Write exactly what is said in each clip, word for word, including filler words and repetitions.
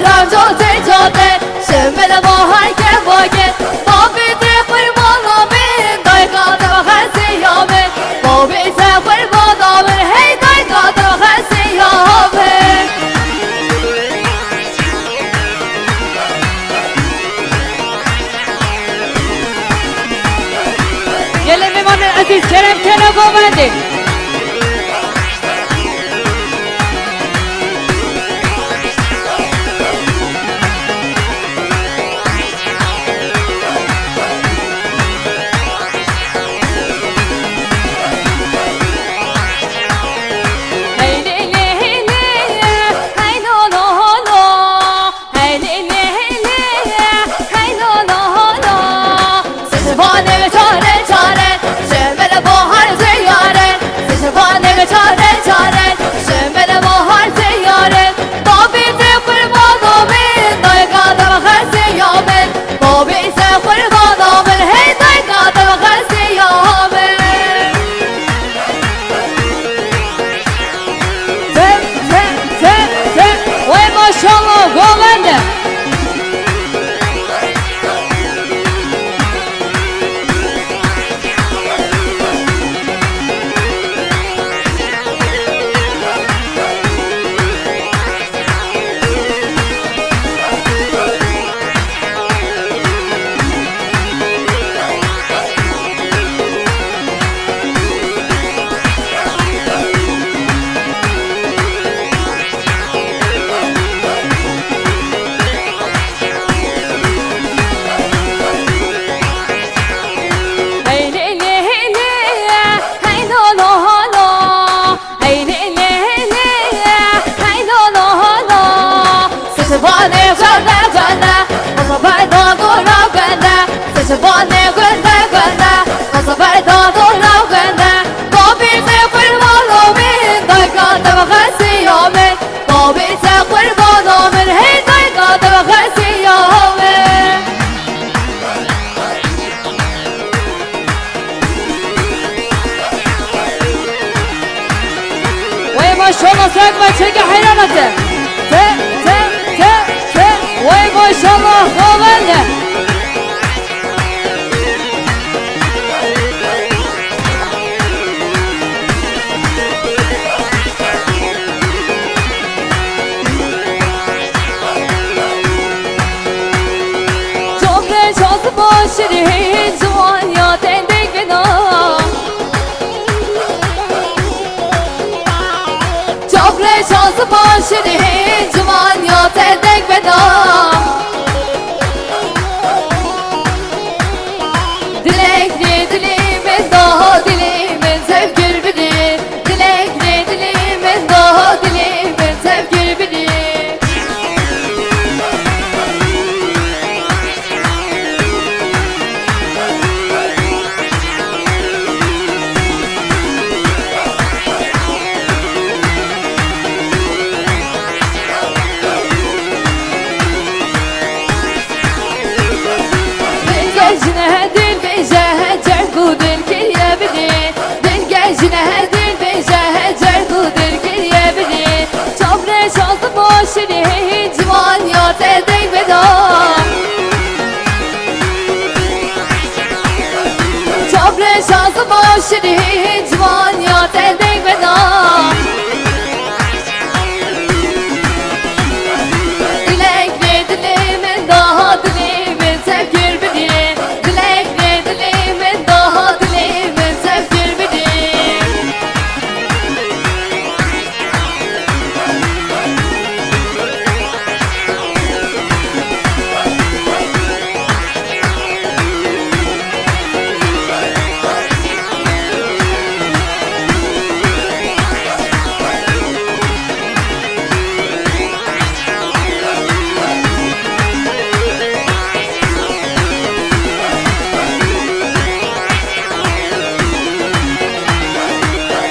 Ranco te cade, şemele bahar ke vake, babê te qurbana min, dayka te xesiya min, babê te qurbana min, hey dayka te xesiya min. Gelin mêvanên ezîz, kerem kene govendê. Hey lê lê lê, hey lo lo lo. Hey lê lê lê, hey lo lo lo. Sitvanê çare çare, şemele bahar ziyare. Sitvanê çare çare, şemele bahar ziyare. Babê te qurbana min, dayka te xesiya min. Babê te qurbana min, hey dayka te xesiya min. Te, te, te, te. Wey maşallah, govende. Hey lê lê lê, hey lo lo lo. Hey lê lê lê, hey lo lo lo. Sitvanê gule gule, qasabê da dora gule. Sitvanê gule gule, qasabê da dora gule. Babê te qurbana min, dayka te xesiya min. Babê te qurbana min, hey dayka te xesiya min. Wey maşallah, sen bak çeke heyrana te. Te, te, te, te. Wey maşallah, govende. Cobre cazma şirin, ciwan ya te deng bena. Cobre cazma şirin, ciwan ya te deng bena. Dilek li dilê min da, dilê min zevgir bidî. Dilek li dilê min da, dilê min zevgir bidî. Dengejine dil bêje, cerg û dil kiriye bidî. Dengejine dil bêje, cerg û dil kiriye bidî. Çavre şazim o şirî, ciwan ya te deng beda. Çavre şazim o şirî, ciwan ya te deng beda. Dilek li dilê min daha dilê min tevgir bidî. Dilek li dilê min daha dilê min tevgir bidî.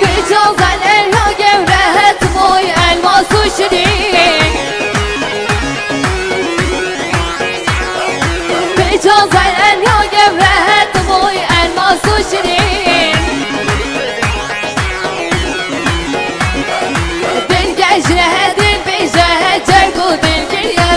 Pêca zel en ya gewre het moy elmas û şirîn. Pêca zel en ya gewre het moy elmas û şirîn. Dilgejine dil bêje, cerg û dil kiriye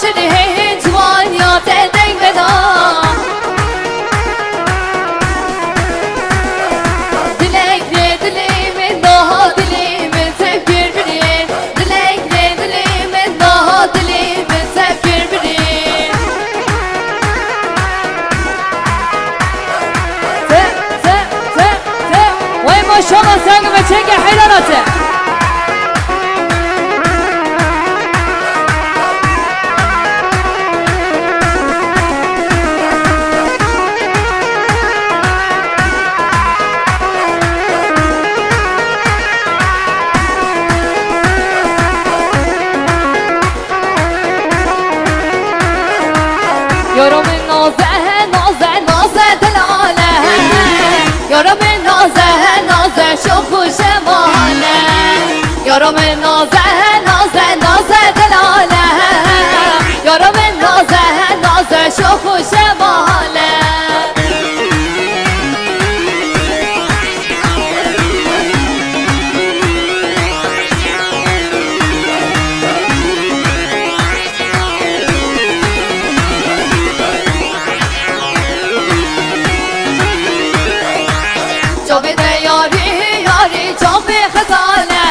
Dilê hê hê ciwan ya te deng veda. Dilek lê dilê min daha dilê min tevkir birî. Dilek lê dilê min daha dilê min tevkir birî. Te, te, te, te. Wey maşallah, sen ve çeke heyrana te. Yara min naze, naze, naze delale. Yara min naze, naze şox û şemale. Yara min naze, naze, naze delale. Yara min naze, naze şox û şemale. Çavê te yarî, yarî çavê xezale.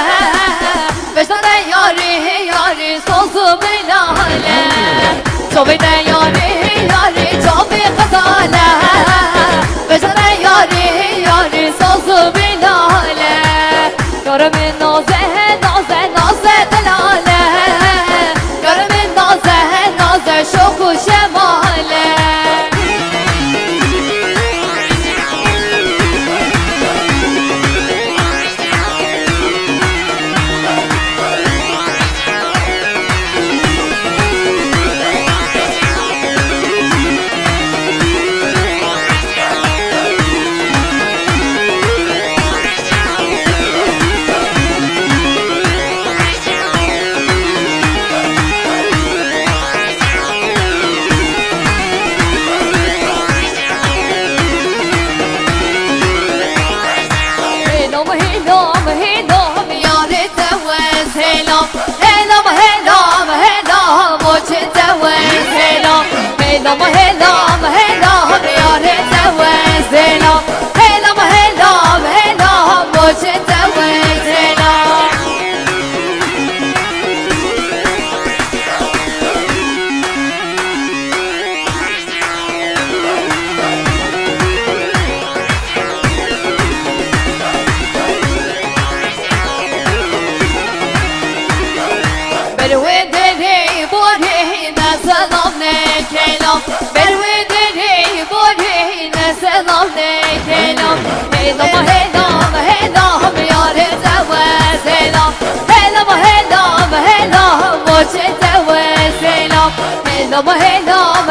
Beşa te yarî, yarî soz û minale. Çavê te yarî, yarî çavê xezale. Beşa te yarî, yarî soz û minale. Yara min naze, naze, naze delale. Yara min naze, naze şox û şemale. Hêlam, hêlam, hêlam, yarê te wez hêlam. Hêlam, hêlam, hêlam, moçê te wez hêlam. Hêlam, hêlam, hêlam, yarê te wez hêlam. Hêlam, hêlam, hêlam, moçê te wez hêlam. Ber wê derê borê ne selam ne kelam. Ber wê derê borê ne selam ne kelam. Hêlam, hêlam, hêlam, yarê te wez hêlam. Hêlam, hêlam, hêlam, moçê te wez hêlam. Hêlam, hêlam,